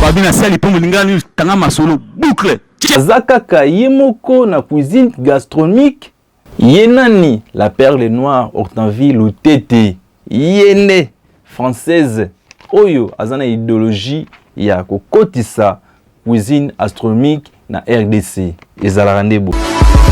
Babi na sali mpo Lingala News, tanga masolo boucle. Aza kaka ye moko na cuisine gastronomique. Ye nani? La perle noire Octavie Lutete. Ye nde française oyo aza na idéologie ya kokotisa cuisine astronomique na RDC. Ezalaka nde bo.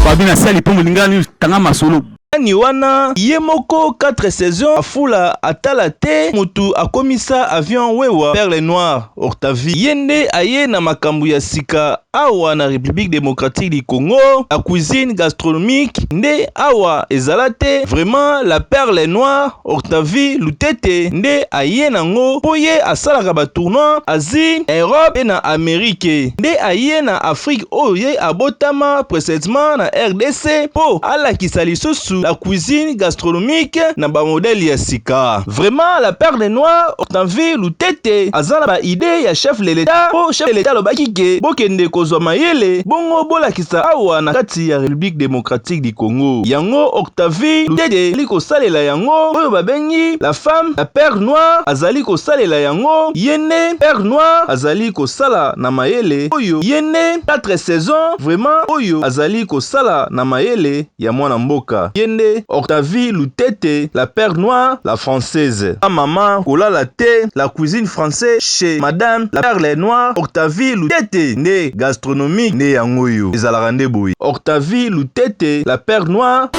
Babi na sali mpo Lingala News, tanga masolo. Nani wana? Ye moko 4 saison afula atala te, mutu akomisa avion wewa. Perle noire Octavie, ye nde aye na makambo ya sika awa na République démocratique du Congo. La cuisine gastronomique nde awa ezala te. Vraiment, la perle noire Octavie Lutete nde aye nango, mpo ye asalaka batournoi Asie, Europe mpe na Amérique. Nde aye na Afrique oyo ye abotama, précisément na RDC, mpo alakisa lisusu la cuisine gastronomique na bamodèle ya sika. Vraiment, la perle noire Octavie Lutete aza na baidée ya chef de l'État, mpo chef de l'État alobaki ke bokende kozwa mayele, bongo bolakisa awa na kati ya République démocratique du Congo. Yango Octavie Lutete azali kosalela yango, oyo babengi la femme la perle noire, azali kosalela yango. Ye nde perle noire, azali kosala na mayele oyo. Ye nde 4 saison vraiment oyo azali kosala na mayele ya mwana mboka. Ye nde Octavie Lutete, la perle noire, la française. Mama kolala te, la cuisine française chez madame la perle noire Octavie Lutete nde gastronomique nde yango oyo ezalaka nde boye. Octavie Lutete, la perle noire.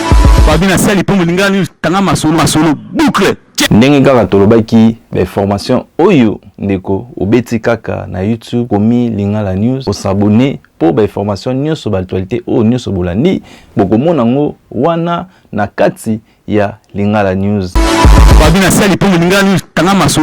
Babi na sali mpo Lingala News, tanga masolo, masolo boucle. Ndenge kaka tolobaki, bainformation oyo, ndeko, obeti kaka na YouTube, komi Lingala News, os'abonner mpo bainformation nyonso, baactualité oyo nyonso bolandi, bokomona yango wana na kati ya Lingala News. Babi na sali mpo Lingala News, tanga masolo.